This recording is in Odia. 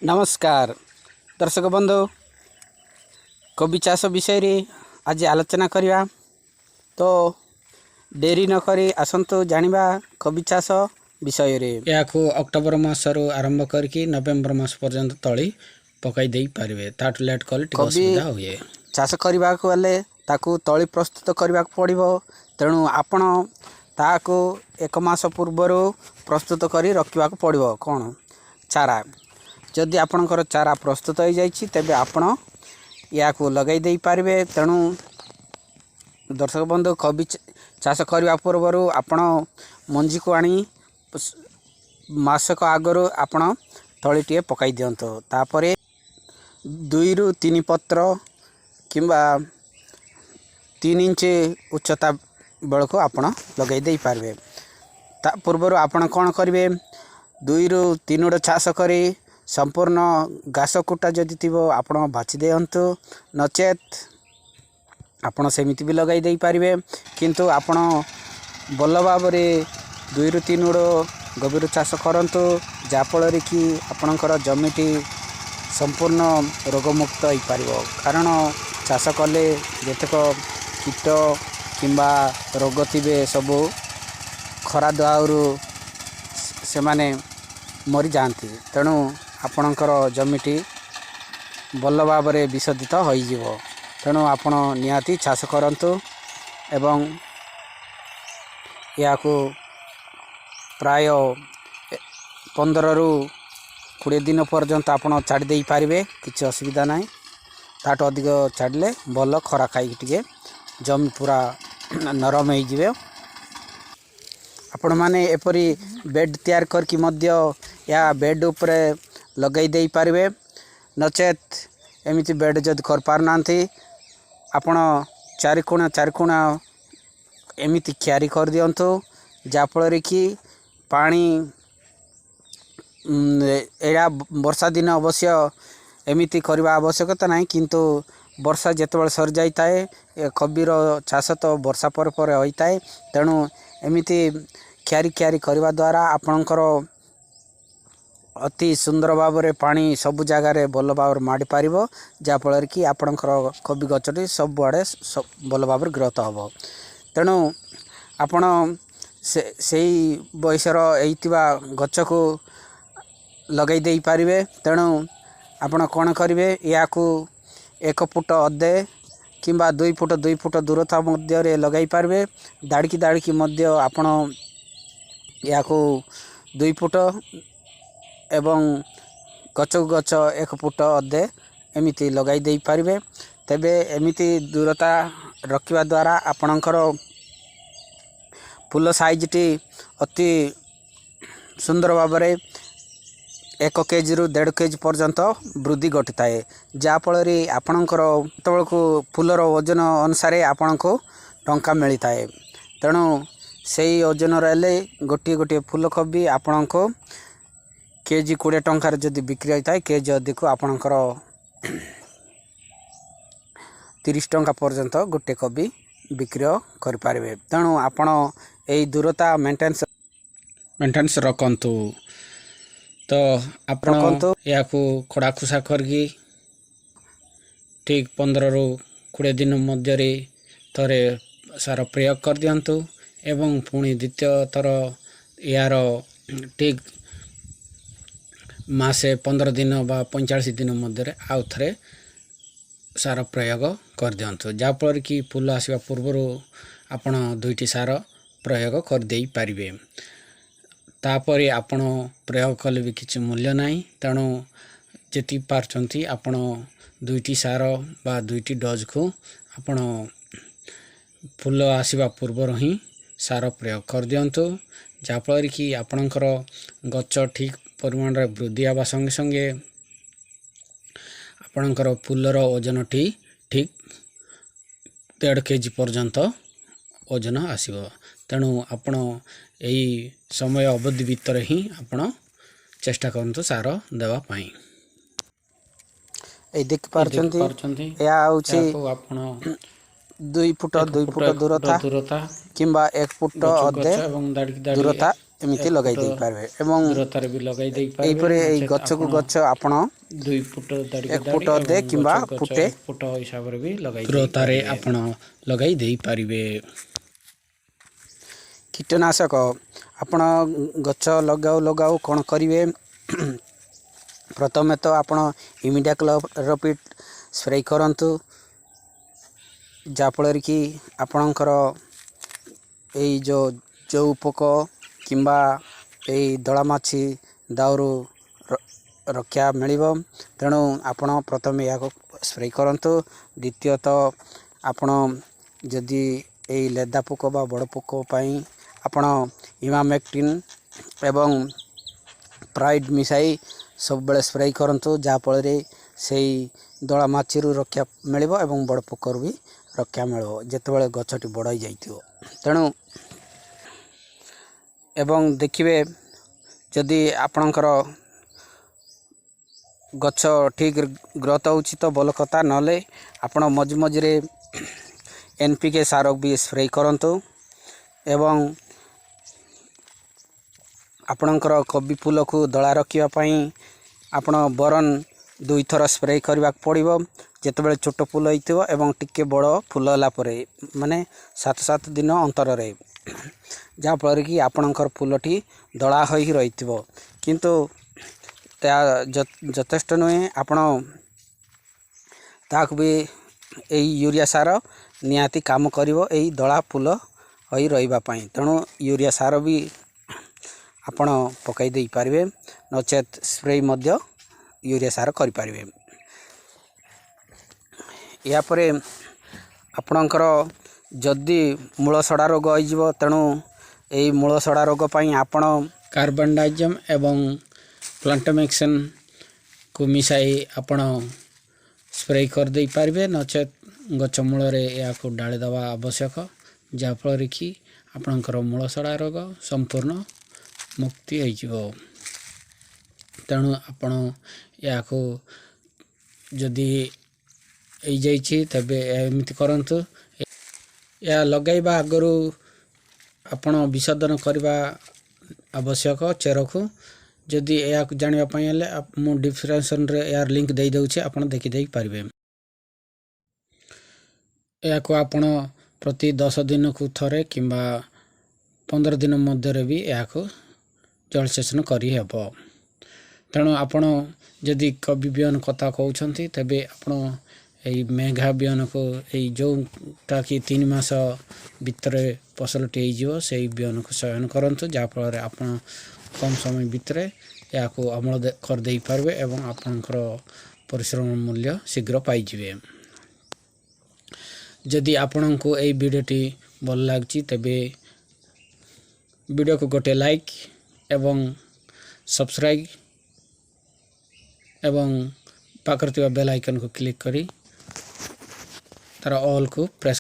ନମସ୍କାର ଦର୍ଶକ ବନ୍ଧୁ, କୋବି ଚାଷ ବିଷୟରେ ଆଜି ଆଲୋଚନା କରିବା। ତ ଡେରି ନକରି ଆସନ୍ତୁ ଜାଣିବା କୋବି ଚାଷ ବିଷୟରେ। ଏହାକୁ ଅକ୍ଟୋବର ମାସରୁ ଆରମ୍ଭ କରିକି ନଭେମ୍ବର ମାସ ପର୍ଯ୍ୟନ୍ତ ତଳି ପକାଇ ଦେଇପାରିବେ। ତାଠୁ ଲେଟ୍ କଲେ ଟିକେ କୋବି ଅସୁବିଧା ହୁଏ। ଚାଷ କରିବାକୁ ହେଲେ ତାକୁ ତଳି ପ୍ରସ୍ତୁତ କରିବାକୁ ପଡ଼ିବ। ତେଣୁ ଆପଣ ତାହାକୁ ଏକ ମାସ ପୂର୍ବରୁ ପ୍ରସ୍ତୁତ କରି ରଖିବାକୁ ପଡ଼ିବ। କ'ଣ ଚାରା। ଯଦି ଆପଣଙ୍କର ଚାରା ପ୍ରସ୍ତୁତ ହୋଇଯାଇଛି, ତେବେ ଆପଣ ଏହାକୁ ଲଗାଇ ଦେଇପାରିବେ। ତେଣୁ ଦର୍ଶକ ବନ୍ଧୁ, କୋବି ଚାଷ କରିବା ପୂର୍ବରୁ ଆପଣ ମଞ୍ଜିକୁ ଆଣି ମାସକ ଆଗରୁ ଆପଣ ତଳିଟିଏ ପକାଇ ଦିଅନ୍ତୁ। ତାପରେ 2ରୁ 3 ପତ୍ର କିମ୍ବା 3 ଇଞ୍ଚ ଉଚ୍ଚତା ବେଳକୁ ଆପଣ ଲଗାଇ ଦେଇପାରିବେ। ତା ପୂର୍ବରୁ ଆପଣ କ'ଣ କରିବେ? 2ରୁ 3 ଚାଷ କରି ସମ୍ପୂର୍ଣ୍ଣ ଘାସ କୁଟା ଯଦି ଥିବ, ଆପଣ ବାଛି ଦିଅନ୍ତୁ। ନଚେତ୍ ଆପଣ ସେମିତି ବି ଲଗାଇ ଦେଇପାରିବେ। କିନ୍ତୁ ଆପଣ ଭଲ ଭାବରେ 2ରୁ 3 ଗଭୀର ଚାଷ କରନ୍ତୁ, ଯାହାଫଳରେ କି ଆପଣଙ୍କର ଜମିଟି ସମ୍ପୂର୍ଣ୍ଣ ରୋଗମୁକ୍ତ ହୋଇପାରିବ। କାରଣ ଚାଷ କଲେ ଯେତେକ କୀଟ କିମ୍ବା ରୋଗ ଥିବେ, ସବୁ ଖରା ଦାଉରୁ ସେମାନେ ମରିଯାଆନ୍ତି। ତେଣୁ ଆପଣଙ୍କର ଜମିଟି ଭଲ ଭାବରେ ବିଶୋଧିତ ହୋଇଯିବ। ତେଣୁ ଆପଣ ନିହାତି ଚାଷ କରନ୍ତୁ ଏବଂ ଏହାକୁ ପ୍ରାୟ 15ରୁ 20 ଦିନ ପର୍ଯ୍ୟନ୍ତ ଆପଣ ଛାଡ଼ି ଦେଇପାରିବେ, କିଛି ଅସୁବିଧା ନାହିଁ। ତାଠୁ ଅଧିକ ଛାଡ଼ିଲେ ଭଲ, ଖରା ଖାଇକି ଟିକେ ଜମି ପୁରା ନରମ ହେଇଯିବେ। ଆପଣମାନେ ଏପରି ବେଡ଼୍ ତିଆରି କରିକି ମଧ୍ୟ ଏହା ବେଡ଼୍ ଉପରେ ଲଗାଇ ଦେଇପାରିବେ। ନଚେତ୍ ଏମିତି ବେଡ଼୍ ଯଦି କରିପାରୁନାହାନ୍ତି, ଆପଣ ଚାରିକୋଣ ଚାରିକୋଣ ଏମିତି କିଆରି କରିଦିଅନ୍ତୁ, ଯାହାଫଳରେ କି ପାଣି। ଏହା ବର୍ଷା ଦିନ ଅବଶ୍ୟ ଏମିତି କରିବା ଆବଶ୍ୟକତା ନାହିଁ, କିନ୍ତୁ ବର୍ଷା ଯେତେବେଳେ ସରିଯାଇଥାଏ, କୋବିର ଚାଷ ତ ବର୍ଷା ପରେ ପରେ ହୋଇଥାଏ। ତେଣୁ ଏମିତି କିଆରି କିଆରି କରିବା ଦ୍ୱାରା ଆପଣଙ୍କର ଅତି ସୁନ୍ଦର ଭାବରେ ପାଣି ସବୁ ଜାଗାରେ ଭଲ ଭାବରେ ମାଡ଼ି ପାରିବ, ଯାହାଫଳରେ କି ଆପଣଙ୍କର କୋବି ଗଛଟି ସବୁଆଡ଼େ ଭଲ ଭାବରେ ଗ୍ରୋଥ୍ ହେବ। ତେଣୁ ଆପଣ ସେଇ ବୟସର ହେଇଥିବା ଗଛକୁ ଲଗାଇ ଦେଇପାରିବେ। ତେଣୁ ଆପଣ କ'ଣ କରିବେ? ଏହାକୁ 1 ଫୁଟ ଅଧେ କିମ୍ବା 2 ଫୁଟ 2 ଫୁଟ ଦୂରତା ମଧ୍ୟରେ ଲଗାଇ ପାରିବେ। ଧାଡ଼ିକି ଧାଡ଼ିକି ମଧ୍ୟ ଆପଣ ଏହାକୁ 2 ଫୁଟ ଏବଂ ଗଛକୁ ଗଛ 1 ଫୁଟ ଅଧେ ଏମିତି ଲଗାଇ ଦେଇପାରିବେ। ତେବେ ଏମିତି ଦୂରତା ରଖିବା ଦ୍ୱାରା ଆପଣଙ୍କର ଫୁଲ ସାଇଜ୍ଟି ଅତି ସୁନ୍ଦର ଭାବରେ 1 କେଜିରୁ 1.5 କେଜି ପର୍ଯ୍ୟନ୍ତ ବୃଦ୍ଧି ଘଟିଥାଏ, ଯାହାଫଳରେ ଆପଣଙ୍କର ସେତେବେଳକୁ ଫୁଲର ଓଜନ ଅନୁସାରେ ଆପଣଙ୍କୁ ଟଙ୍କା ମିଳିଥାଏ। ତେଣୁ ସେଇ ଓଜନର ହେଲେ ଗୋଟିଏ ଗୋଟିଏ ଫୁଲକୋବି ଆପଣଙ୍କୁ କେଜି 20 ଟଙ୍କାରେ ଯଦି ବିକ୍ରି ହୋଇଥାଏ, କେଜି ଅଧିକୁ ଆପଣଙ୍କର 30 ଟଙ୍କା ପର୍ଯ୍ୟନ୍ତ ଗୋଟେ କୋବି ବିକ୍ରୟ କରିପାରିବେ। ତେଣୁ ଆପଣ ଏଇ ଦୂରତା ମେଣ୍ଟେନ୍ସ ମେଣ୍ଟେନାନ୍ସ ରଖନ୍ତୁ। ତ ଆପଣ ରଖନ୍ତୁ। ଏହାକୁ ଖଡ଼ା ଖୁସା କରିକି ଠିକ୍ 15ରୁ 20 ଦିନ ମଧ୍ୟରେ ଥରେ ସାର ପ୍ରୟୋଗ କରିଦିଅନ୍ତୁ ଏବଂ ପୁଣି ଦ୍ୱିତୀୟ ଥର ଏହାର ଠିକ୍ ମାସେ 15 ଦିନ ବା 45 ଦିନ ମଧ୍ୟରେ ଆଉ ଥରେ ସାର ପ୍ରୟୋଗ କରିଦିଅନ୍ତୁ, ଯାହାଫଳରେ କି ଫୁଲ ଆସିବା ପୂର୍ବରୁ ଆପଣ ଦୁଇଟି ସାର ପ୍ରୟୋଗ କରିଦେଇପାରିବେ। ତାପରେ ଆପଣ ପ୍ରୟୋଗ କଲେ ବି କିଛି ମୂଲ୍ୟ ନାହିଁ। ତେଣୁ ଯେତିକି ପାରୁଛନ୍ତି, ଆପଣ ଦୁଇଟି ସାର ବା ଦୁଇଟି ଡୋଜ୍କୁ ଆପଣ ଫୁଲ ଆସିବା ପୂର୍ବରୁ ହିଁ ସାର ପ୍ରୟୋଗ କରିଦିଅନ୍ତୁ, ଯାହାଫଳରେ କି ଆପଣଙ୍କର ଗଛ ଠିକ୍ ପରିମାଣରେ ବୃଦ୍ଧି ହେବା ସଙ୍ଗେ ସଙ୍ଗେ ଆପଣଙ୍କର ଫୁଲର ଓଜନଟି ଠିକ୍ 1.5 କେଜି ପର୍ଯ୍ୟନ୍ତ ଓଜନ ଆସିବ। ତେଣୁ ଆପଣ ଏଇ ସମୟ ଅବଧି ଭିତରେ ହିଁ ଆପଣ ଚେଷ୍ଟା କରନ୍ତୁ ସାର ଦେବା ପାଇଁ। ଏଇ ଦେଖିପାରୁଛନ୍ତି, ଦେଖିପାରୁଛନ୍ତି, ଏହା ହେଉଛି ଏହାକୁ ଆପଣ 2 ଫୁଟ 1 2 ଫୁଟ ଫୁଟ 1 ଫୁଟ ଦୂରତା ଦୂରତା କିମ୍ବା 1 ଫୁଟ ଗଛକୁ ଅଧେ ଗଛ ଏବଂ ଧାଡ଼ିକି ଧାଡ଼ି ଦୂରତା। ଏମିତି 1 ଲଗାଇ ଫୁଟ ଦେଇପାରିବେ ଏବଂ ଦୂରତାରେ ବି ଲଗାଇ ଦେଇପାରିବେ। ଏହିପରି ଏଇ ନଚେତ୍ ଗଛକୁ ଆପଣ ଗଛ ଆପଣ 2 ଫୁଟ ଦାଡ଼ିକୁ 1 ଦାଡ଼ି ଫୁଟ ଅଧେ ଏବଂ କିମ୍ବା ଗଛକୁ ଗଛ ଫୁଟେ 1 ଫୁଟ ହିସାବରେ ବି ଲଗାଇ ଦୂରତାରେ ଦେଇପାରିବେ। ଆପଣ ଲଗାଇ ଦେଇପାରିବେ। କୀଟନାଶକ ଆପଣ ଗଛ ଲଗାଉ ଲଗାଉ କ'ଣ କରିବେ? ପ୍ରଥମେ ତ ଆପଣ ଇମିଡାକ୍ଲୋପ୍ରିଡ୍ ସ୍ପ୍ରେ କରନ୍ତୁ, ଯାହାଫଳରେ କି ଆପଣଙ୍କର ଏଇ ଯେଉଁ ପୋକ କିମ୍ବା ଏଇ ଦଳା ମାଛି ଦାଉରୁ ରକ୍ଷା ମିଳିବ। ତେଣୁ ଆପଣ ପ୍ରଥମେ ଏହାକୁ ସ୍ପ୍ରେ କରନ୍ତୁ। ଦ୍ୱିତୀୟତଃ, ଆପଣ ଯଦି ଏଇ ଲେଦା ପୋକ ବା ବଡ଼ ପୋକ ପାଇଁ ଆପଣ ଇମାମେକ୍ଟିନ୍ ଏବଂ ପ୍ରାଇଡ଼୍ ମିଶାଇ ସବୁବେଳେ ସ୍ପ୍ରେ କରନ୍ତୁ, ଯାହାଫଳରେ ସେଇ ଦଳା ମାଛିରୁ ରକ୍ଷା ମିଳିବ ଏବଂ ବଡ଼ ପୋକରୁ ବି ରକ୍ଷା ମିଳିବ ଯେତେବେଳେ ଗଛଟି ବଡ଼ ହେଇଯାଇଥିବ। ତେଣୁ ଏବଂ ଦେଖିବେ, ଯଦି ଆପଣଙ୍କର ଗଛ ଠିକ୍ ଗ୍ରୋଥ୍ ହେଉଛି ତ ଭଲ କଥା, ନହେଲେ ଆପଣ ମଝି ମଝିରେ NPK ସାର ବି ସ୍ପ୍ରେ କରନ୍ତୁ। ଏବଂ ଆପଣଙ୍କର କୋବି ଫୁଲକୁ ଧଳା ରଖିବା ପାଇଁ ଆପଣ ବୋରନ୍ 2ଥର ସ୍ପ୍ରେ କରିବାକୁ ପଡ଼ିବ, ଯେତେବେଳେ ଛୋଟ ଫୁଲ ହେଇଥିବ ଏବଂ ଟିକେ ବଡ଼ ଫୁଲ ହେଲା ପରେ, ମାନେ 7 7 ଦିନ ଅନ୍ତରରେ, ଯାହାଫଳରେ କି ଆପଣଙ୍କର ଫୁଲଟି ଧଳା ହୋଇକି ରହିଥିବ। କିନ୍ତୁ ତା ଯଥେଷ୍ଟ ନୁହେଁ, ଆପଣ ତାହାକୁ ବି ଏଇ ୟୁରିଆ ସାର ନିହାତି କାମ କରିବ ଏଇ ଧଳା ଫୁଲ ହୋଇ ରହିବା ପାଇଁ। ତେଣୁ ୟୁରିଆ ସାର ବି ଆପଣ ପକାଇ ଦେଇପାରିବେ, ନଚେତ୍ ସ୍ପ୍ରେ ମଧ୍ୟ ୟୁରିଆ ସାର କରିପାରିବେ। ଏହାପରେ ଆପଣଙ୍କର ଯଦି ମୂଳ ସଢ଼ା ରୋଗ ହେଇଯିବ, ତେଣୁ ଏଇ ମୂଳ ସଢ଼ା ରୋଗ ପାଇଁ ଆପଣ କାର୍ବନଡାଇଜମ୍ ଏବଂ ପ୍ଲାଣ୍ଟୋମେକ୍ସିନ୍କୁ ମିଶାଇ ଆପଣ ସ୍ପ୍ରେ କରିଦେଇପାରିବେ, ନଚେତ୍ ଗଛ ମୂଳରେ ଏହାକୁ ଢାଳି ଦେବା ଆବଶ୍ୟକ, ଯାହାଫଳରେ କି ଆପଣଙ୍କର ମୂଳ ସଢ଼ା ରୋଗ ସମ୍ପୂର୍ଣ୍ଣ ମୁକ୍ତି ହେଇଯିବ। ତେଣୁ ଆପଣ ଏହାକୁ ଯଦି ହେଇଯାଇଛି, ତେବେ ଏମିତି କରନ୍ତୁ। ଏହା ଲଗାଇବା ଆଗରୁ ଆପଣ ବିଶୋଧନ କରିବା ଆବଶ୍ୟକ ଚେରକୁ। ଯଦି ଏହାକୁ ଜାଣିବା ପାଇଁ ହେଲେ ମୁଁ ଡିସ୍କ୍ରିପସନ୍ରେ ଏହାର ଲିଙ୍କ୍ ଦେଇଦେଉଛି, ଆପଣ ଦେଖିଦେଇ ପାରିବେ। ଏହାକୁ ଆପଣ ପ୍ରତି 10 ଦିନକୁ ଥରେ କିମ୍ବା 15 ଦିନ ମଧ୍ୟରେ ବି ଏହାକୁ ଜଳସେଚନ କରିହେବ। ତେଣୁ ଆପଣ ଯଦି କୋବି ବିହନ କଥା କହୁଛନ୍ତି, ତେବେ ଆପଣ ଏଇ ମେଘା ବିହନକୁ, ଏଇ ଯେଉଁଟା କି 3 ମାସ ଭିତରେ ଫସଲଟି ହେଇଯିବ, ସେଇ ବିହନକୁ ଚୟନ କରନ୍ତୁ, ଯାହାଫଳରେ ଆପଣ କମ୍ ସମୟ ଭିତରେ ଏହାକୁ ଅମଳ କରିଦେଇ ପାରିବେ ଏବଂ ଆପଣଙ୍କର ପରିଶ୍ରମ ମୂଲ୍ୟ ଶୀଘ୍ର ପାଇଯିବେ। ଯଦି ଆପଣଙ୍କୁ ଏଇ ଭିଡ଼ିଓଟି ଭଲ ଲାଗୁଛି, ତେବେ ଭିଡ଼ିଓକୁ ଗୋଟେ ଲାଇକ୍ ଏବଂ ସବସ୍କ୍ରାଇବ୍ ଏବଂ ପାଖରେ ଥିବା ବେଲ୍ ଆଇକନ୍କୁ କ୍ଲିକ୍ କରି ତା'ର ଅଲ୍କୁ ପ୍ରେସ୍